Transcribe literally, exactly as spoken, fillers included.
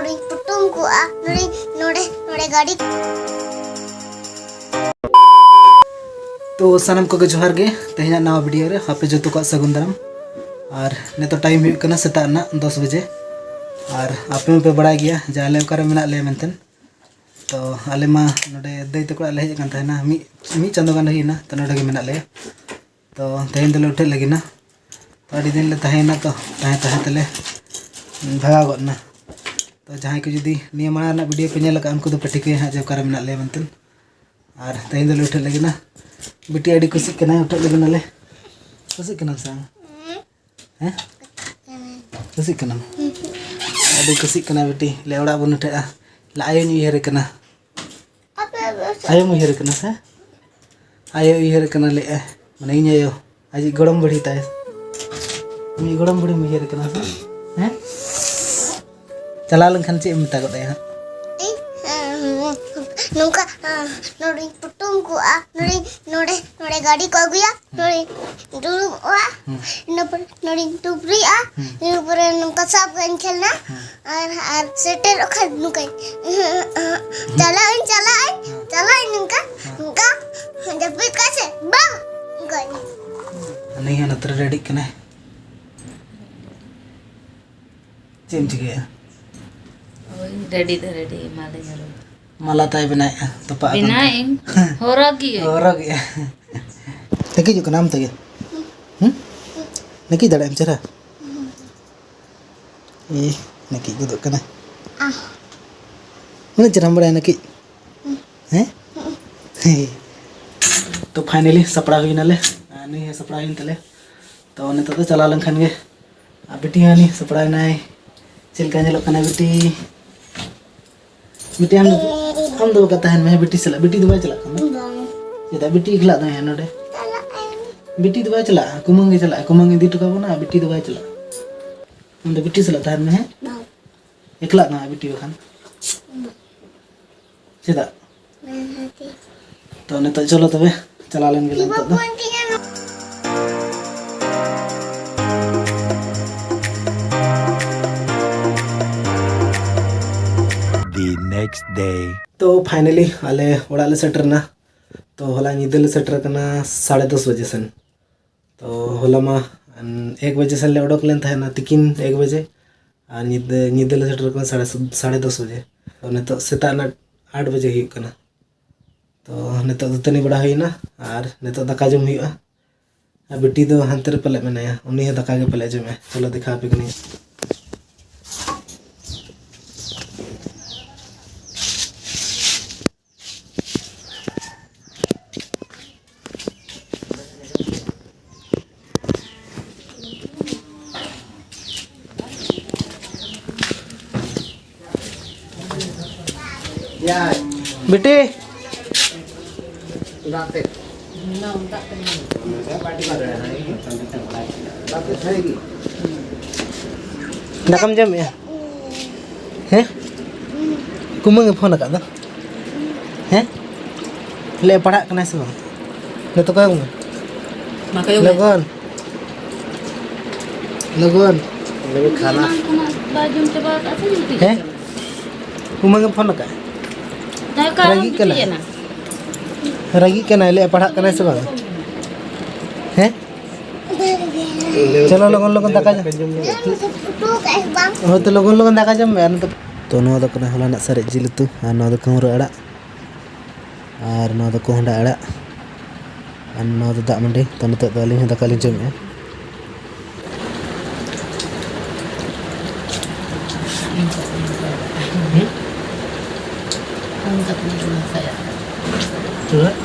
ᱱᱚᱰᱮᱧ ᱯᱚᱴᱚᱢ ᱠᱚᱜᱼᱟ, ᱱᱚᱰᱮ, ᱱᱚᱰᱮ, ᱱᱚᱰᱮ ᱜᱟᱹᱰᱤ᱾ ᱛᱚ ᱥᱟᱱᱟᱢ ᱠᱚᱜᱮ ᱡᱚᱦᱟᱨ ᱜᱮ᱾ ᱛᱮᱦᱮᱧᱟᱜ ᱱᱟᱣᱟ ᱵᱷᱤᱰᱤᱭᱳ ᱨᱮ ᱟᱯᱮ ᱡᱚᱛᱚ ᱠᱚᱣᱟᱜ ᱥᱟᱹᱜᱩᱱ ᱫᱟᱨᱟᱢ᱾ ᱟᱨ ᱱᱤᱛᱚᱜ ᱴᱟᱭᱤᱢ ᱦᱩᱭᱩᱜ ᱠᱟᱱᱟ ᱥᱮᱛᱟᱜ ᱨᱮᱱᱟᱜ ᱫᱚᱥ ᱵᱟᱡᱮ᱾ ᱟᱨ ᱟᱯᱮ ᱢᱟᱯᱮ ᱵᱟᱲᱟᱭ ᱜᱮᱭᱟ ᱡᱮ ᱟᱞᱮ ᱚᱠᱟᱨᱮ ᱢᱮᱱᱟᱜ ᱞᱮᱭᱟ ᱢᱮᱱᱛᱮ᱾ ᱛᱚ ᱟᱞᱮ ᱢᱟ ᱱᱚᱰᱮ ᱫᱟᱹᱭ ᱛᱟᱠᱚ ᱚᱲᱟᱜ ᱞᱮ ᱦᱮᱡ ᱟᱠᱟᱱ ᱛᱟᱦᱮᱱᱟ, ᱢᱤᱫ ᱢᱤᱫ ᱪᱟᱸᱫᱳ ᱜᱟᱱ ᱦᱩᱭᱱᱟ᱾ ᱛᱚ ᱱᱚᱰᱮ ᱜᱮ ᱢᱮᱱᱟᱜ ᱞᱮᱭᱟ᱾ ᱛᱚ ᱛᱮᱦᱮᱧ ᱫᱚᱞᱮ ᱩᱴᱷᱟᱹᱜ ᱞᱟᱹᱜᱤᱫ ᱱᱟ᱾ ᱛᱚ ᱟᱹᱰᱤ ᱫᱤᱱ ᱞᱮ ᱛᱟᱦᱮᱸᱭᱮᱱᱟ, ᱛᱚ ᱛᱟᱦᱮᱸ ᱛᱟᱦᱮᱸ ᱛᱮᱞᱮ ᱵᱷᱟᱜᱟᱣ ᱜᱚᱫ ᱱᱟ᱾ ᱛᱚ ᱡᱟᱦᱟᱸᱭ ᱠᱚ ᱡᱩᱫᱤ ᱱᱤᱭᱟᱹ ᱢᱟᱲᱟᱝ ᱨᱮᱱᱟᱜ ᱵᱷᱤᱰᱤᱭᱳ ᱯᱮ ᱧᱮᱞ ᱟᱠᱟᱫᱼᱟ, ᱩᱱᱠᱩ ᱫᱚ ᱯᱮ ᱴᱷᱤᱠᱟᱹᱭᱟ ᱦᱟᱸᱜ ᱡᱮ ᱚᱠᱟᱨᱮ ᱢᱮᱱᱟᱜ ᱞᱮᱭᱟ ᱢᱮᱱᱛᱮ᱾ ᱟᱨ ᱛᱮᱦᱮᱧ ᱫᱚᱞᱮ ᱩᱴᱷᱟᱹᱜ ᱞᱟᱹᱜᱤᱫ ᱱᱟ᱾ ᱵᱤᱴᱤ ᱟᱹᱰᱤ ᱠᱩᱥᱤᱜ ᱠᱟᱱᱟᱭ, ᱩᱴᱷᱟᱹᱜ ᱞᱟᱹᱜᱤᱫ ᱱᱟᱞᱮ᱾ ᱠᱩᱥᱤᱜ ᱠᱟᱱᱟᱢ ᱥᱮ ᱵᱟᱝ? ᱦᱮᱸ? ᱠᱩᱥᱤᱜ ᱠᱟᱱᱟᱢ? ᱟᱹᱰᱤ ᱠᱩᱥᱤᱜ ᱠᱟᱱᱟ ᱵᱤᱴᱤ᱾ ᱞᱮ ᱚᱲᱟᱜ ᱵᱚᱱ ᱩᱴᱷᱟᱹᱜᱼᱟ᱾ ᱞᱮ ᱟᱭᱳᱧ ᱩᱭᱦᱟᱹᱨᱮ ᱠᱟᱱᱟ᱾ ᱟᱯᱮ ᱟᱯᱮ ᱥᱮᱫ ᱟᱭᱳᱢ ᱩᱭᱦᱟᱹᱨᱮ ᱠᱟᱱᱟ ᱥᱮ? ᱟᱭᱳ ᱩᱭᱦᱟᱹᱨᱮ ᱠᱟᱱᱟ ᱞᱟᱹᱭᱮᱫᱼᱟᱭ, ᱢᱟᱱᱮ ᱤᱧ ᱟᱭᱳ, ᱟᱡᱤᱡ ᱜᱚᱲᱚᱢ ᱵᱩᱲᱦᱤ ᱛᱟᱭ᱾ ᱟᱢᱤᱡ ᱜᱚᱲᱚᱢ ᱵᱩᱲᱦᱤᱢ ᱩᱭᱦᱟᱹᱨᱮ ᱠᱟᱱᱟ ᱥᱮ? ᱦᱮᱸ? ᱪᱟᱞᱟᱣ ᱞᱮᱱᱠᱷᱟᱱ ᱪᱮᱫ ᱮᱢ ᱢᱮᱛᱟ ᱜᱚᱫ ᱟᱭᱟ ᱦᱟᱸᱜ? ᱤᱧ, ᱮᱸ, ᱱᱚᱝᱠᱟ, ᱮᱸ, ᱱᱚᱰᱮᱧ ᱯᱚᱴᱚᱢ ᱠᱚᱜᱼᱟ, ᱱᱚᱰᱮᱧ, ᱱᱚᱰᱮ, ᱱᱚᱰᱮ ᱜᱟᱹᱰᱤ ᱠᱚ ᱟᱹᱜᱩᱭᱟ, ᱱᱚᱰᱮᱧ ᱫᱩᱲᱩᱵᱚᱜᱼᱟ, ᱦᱩᱸ᱾ ᱤᱱᱟᱹ ᱯᱚᱨᱮ ᱱᱚᱰᱮᱧ ᱴᱩᱯᱨᱤᱜᱼᱟ, ᱦᱩᱸ᱾ ᱤᱱᱟᱹ ᱯᱚᱨᱮ ᱱᱚᱝᱠᱟ ᱥᱟᱵ ᱠᱟᱜ ᱤᱧ ᱠᱷᱮᱞᱱᱟ, ᱦᱩᱸ᱾ ᱟᱨ, ᱟᱨ ᱥᱮᱴᱮᱨᱚᱜ ᱠᱷᱟᱱ ᱱᱚᱝᱠᱟᱧ, ᱪᱟᱞᱟᱜ ᱟᱹᱧ, ᱪᱟᱞᱟᱜ ᱟᱹᱧ, ᱦᱩᱸ᱾ ᱪᱟᱞᱟᱜ ᱟᱹᱧ ᱱᱚᱝᱠᱟ, ᱦᱩᱸ᱾ ᱱᱚᱝᱠᱟ, ᱡᱟᱹᱯᱤᱫ ᱠᱟᱜ ᱥᱮ, ᱵᱟᱝ, ᱱᱚᱝᱠᱟᱧ᱾ ᱩᱱᱤ ᱦᱚᱸ ᱱᱚᱛᱮ ᱨᱮ ᱨᱮᱰᱤᱜ ᱠᱟᱱᱟᱭ᱾ ᱪᱮᱫ ᱮᱢ ᱪᱤᱠᱟᱹᱭᱟ? ᱳᱭ, ᱨᱮᱰᱤ ᱫᱚ ᱨᱮᱰᱤ, ᱮᱢᱟᱞᱤᱧ ᱟᱨᱚ᱾ ᱢᱟᱞᱟ ᱛᱟᱭ ᱵᱮᱱᱟᱣᱮᱫᱼᱟ, ᱛᱚᱯᱟᱜ ᱟᱠᱟᱱ ᱵᱮᱱᱟᱣᱮᱫ ᱛᱟᱭ᱾ ᱟᱹᱧ, ᱦᱚᱨᱚᱜ ᱜᱤᱭᱟᱹᱧ᱾ ᱦᱚᱨᱚᱜᱮᱜᱼᱟ᱾ ᱱᱟᱹᱠᱤᱡᱚᱜ ᱠᱟᱱᱟ ᱟᱢ ᱛᱮᱜᱮ? ᱦᱩᱸ? ᱱᱟᱹᱠᱤᱡ ᱫᱟᱲᱮᱭᱟᱜ ᱟᱢ ᱪᱮᱦᱨᱟ? ᱮ, ᱱᱟᱹᱠᱤᱡ ᱜᱚᱫᱚᱜ ᱠᱟᱱᱟ᱾ ᱩᱱᱟᱹᱜ ᱪᱮᱦᱨᱟᱢ ᱵᱟᱲᱟᱭᱟ ᱱᱟᱹᱠᱤᱡ? ᱦᱮᱸ? ᱛᱚ finally ᱥᱟᱯᱲᱟᱣ ᱦᱩᱭᱱᱟᱞᱮ᱾ ᱟᱨ ᱱᱩᱭ ᱦᱚᱸ ᱥᱟᱯᱲᱟᱣ ᱦᱩᱭᱮᱱ ᱛᱟᱞᱮ᱾ ᱛᱚ ᱱᱤᱛᱚᱜ ᱫᱚ ᱪᱟᱞᱟᱣ ᱞᱮᱱᱠᱷᱟᱱ ᱜᱮ᱾ ᱟᱨ ᱵᱤᱴᱤ ᱦᱚᱸ ᱱᱩᱭ ᱥᱟᱯᱲᱟᱣ ᱮᱱᱟᱭ᱾ ᱪᱮᱫ ᱞᱮᱠᱟ ᱧᱮᱞᱚᱜ ᱠᱟᱱᱟ ᱵᱤᱴᱤ? ᱵᱤᱴᱤ ᱟᱢ ᱫᱚ, ᱟᱢ ᱫᱚ ᱵᱟᱠᱟ ᱛᱟᱦᱮᱱ ᱢᱮ ᱵᱤᱴᱤ ᱥᱟᱞᱟᱜ᱾ ᱵᱤᱴᱤ ᱫᱚ ᱵᱟᱭ ᱪᱟᱞᱟᱜ ᱠᱟᱱᱟ? ᱵᱟᱝ᱾ ᱪᱮᱫᱟᱜ ᱵᱤᱴᱤ ᱮᱠᱞᱟ ᱫᱚ ᱦᱮᱸ ᱱᱚᱰᱮ? ᱪᱟᱞᱟᱜ ᱟᱭ᱾ ᱵᱤᱴᱤ ᱫᱚ ᱵᱟᱭ ᱪᱟᱞᱟᱜᱼᱟ, ᱠᱩᱢᱟᱹᱝ ᱜᱮ ᱪᱟᱞᱟᱜᱼᱟ᱾ ᱠᱩᱢᱟᱹᱝ ᱤᱫᱤ ᱦᱚᱴᱚ ᱠᱟᱵᱚᱱᱟ, ᱟᱨ ᱵᱤᱴᱤ ᱫᱚ ᱵᱟᱭ ᱪᱟᱞᱟᱜᱼᱟ᱾ ᱟᱢ ᱫᱚ ᱵᱤᱴᱤ ᱥᱟᱞᱟᱜ ᱛᱟᱦᱮᱱ ᱢᱮ ᱦᱮᱸ? ᱵᱟᱝ᱾ ᱮᱠᱞᱟ ᱫᱚ ᱦᱟᱸᱜ ᱵᱤᱴᱤ ᱵᱟᱠᱷᱟᱱ᱾ ᱵᱟᱝ᱾ ᱪᱮᱫᱟᱜ? ᱵᱟᱝ ᱦᱟᱛᱮ᱾ ᱛᱚ ᱱᱤᱛᱚᱜ ᱪᱚᱞᱚ ᱛᱚᱵᱮ ᱪᱟᱞᱟᱣ ᱞᱮᱱ ᱜᱮᱞᱮ ᱱᱤᱛᱚᱜ ᱫᱚ᱾ ᱵᱟᱹᱧ ᱛᱤᱧᱟ᱾ Next day. ᱛᱚ finally ᱟᱞᱮ ᱚᱲᱟᱜ ᱞᱮ ᱥᱮᱴᱮᱨ ᱮᱱᱟ᱾ ᱛᱚ ᱦᱚᱞᱟ ᱧᱤᱫᱟᱹ ᱞᱮ ᱥᱮᱴᱮᱨ ᱟᱠᱟᱱᱟ ᱥᱟᱲᱮ ᱫᱚᱥ ᱵᱟᱡᱮ ᱥᱮᱱ᱾ ᱛᱚ ᱦᱚᱞᱟ ᱢᱟ ᱮᱠ ᱵᱟᱡᱮ ᱥᱮᱱ ᱞᱮ ᱚᱰᱚᱠ ᱞᱮᱱ ᱛᱟᱦᱮᱱᱟ, ᱛᱤᱠᱤᱱ ᱮᱠ ᱵᱟᱡᱮ᱾ ᱟᱨ ᱧᱤᱫᱟᱹ ᱧᱤᱫᱟᱹ ᱞᱮ ᱥᱮᱴᱮᱨ ᱟᱠᱟᱱᱟ ᱥᱟᱲᱮ ᱥᱟᱛ ᱥᱟᱲᱮ ᱫᱚᱥ ᱵᱟᱡᱮ᱾ ᱛᱚ ᱱᱤᱛᱚᱜ ᱥᱮᱛᱟᱜ ᱨᱮᱱᱟᱜ ᱟᱴ ᱵᱟᱡᱮ ᱦᱩᱭᱩᱜ ᱠᱟᱱᱟ᱾ ᱛᱚ ᱱᱤᱛᱚᱜ ᱫᱟᱹᱛᱟᱹᱱᱤ ᱵᱟᱲᱟ ᱦᱩᱭᱱᱟ ᱟᱨ ᱱᱤᱛᱚᱜ ᱫᱟᱠᱟ ᱡᱚᱢ ᱦᱩᱭᱩᱜᱼᱟ᱾ ᱟᱨ ᱵᱤᱴᱤ ᱫᱚ ᱦᱟᱱᱛᱮ ᱨᱮ ᱯᱟᱞᱮᱫ ᱢᱮᱱᱟᱭᱟ, ᱩᱱᱤ ᱦᱚᱸ ᱫᱟᱠᱟ ᱜᱮ ᱯᱟᱞᱮᱫ ᱡᱚᱢᱮᱜᱼᱟ᱾ ᱪᱚᱞᱚ ᱫᱮᱠᱷᱟᱣ ᱟᱯᱮ ᱠᱟᱹᱱᱟᱹᱧ᱾ ᱵᱤᱴᱤ᱾ ᱫᱟᱠᱟᱢ ᱡᱚᱢᱮᱜᱼᱟ? ᱦᱮᱸ? ᱠᱩᱢᱟᱹᱝ ᱮ ᱯᱷᱳᱱ ᱟᱠᱟᱫ ᱫᱚ? ᱦᱮᱸ? ᱞᱟᱹᱭ ᱯᱟᱲᱦᱟᱜ ᱠᱟᱱᱟᱭ ᱥᱮ ᱵᱟᱝ? ᱱᱤᱛᱚᱜ ᱠᱚᱭᱚᱜ ᱢᱮ᱾ ᱢᱟ ᱠᱚᱭᱚᱜ ᱢᱮ᱾ ᱞᱚᱜᱚᱱ᱾ ᱞᱚᱜᱚᱱ᱾ ᱞᱟᱹᱭ ᱢᱮ ᱠᱷᱟᱱᱟ᱾ ᱮᱱᱟᱝ ᱠᱷᱚᱱᱟᱜ ᱵᱟᱭ ᱡᱚᱢ ᱪᱟᱵᱟ ᱟᱠᱟᱫ ᱥᱮ ᱜᱤᱛᱤᱡ ᱦᱮᱸ? ᱟᱠᱟᱱᱟ? ᱠᱩᱢᱟᱹᱝ ᱮ ᱯᱷᱳᱱ ᱟᱠᱟᱫ? ᱫᱟᱠᱟ ᱨᱟᱹᱜᱤᱜ ᱠᱟᱱᱟᱭ? ᱜᱤᱛᱤᱡ ᱮᱱᱟ᱾ ᱨᱟᱹᱜᱤᱜ ᱠᱟᱱᱟᱭ, ᱞᱟᱹᱭ ᱯᱟᱲᱦᱟᱜ ᱠᱟᱱᱟᱭ ᱥᱮ ᱵᱟᱝ? ᱦᱮᱸ? ᱪᱚᱞᱚ ᱞᱚᱜᱚᱱ ᱞᱚᱜᱚᱱ ᱫᱟᱠᱟ ᱡᱚᱢ᱾ ᱦᱳᱭ ᱛᱚ, ᱞᱚᱜᱚᱱ ᱞᱚᱜᱚᱱ ᱫᱟᱠᱟ ᱡᱚᱢ ᱢᱮ ᱟᱨ ᱱᱤᱛᱚᱜ᱾ ᱛᱚ ᱱᱚᱣᱟ ᱫᱚ ᱠᱟᱱᱟ ᱦᱚᱞᱟᱱᱟᱜ ᱥᱟᱨᱮᱡ ᱡᱤᱞ ᱩᱛᱩ, ᱟᱨ ᱱᱚᱣᱟ ᱫᱚ ᱠᱟᱹᱣᱨᱟᱹ ᱟᱲᱟᱜ, ᱟᱨ ᱱᱚᱣᱟ ᱫᱚ ᱠᱚᱦᱰᱟ ᱟᱲᱟᱜ, ᱟᱨ ᱱᱚᱣᱟ ᱫᱚ ᱫᱟᱜ ᱢᱟᱹᱰᱤ᱾ ᱛᱚ ᱱᱤᱛᱚᱜ ᱫᱚ ᱟᱹᱞᱤᱧ ᱦᱚᱸ ᱫᱟᱠᱟ ᱞᱤᱧ ᱡᱚᱢᱮᱜᱼᱟ᱾ ᱦᱩᱸ? ᱪᱮᱫᱟᱜ?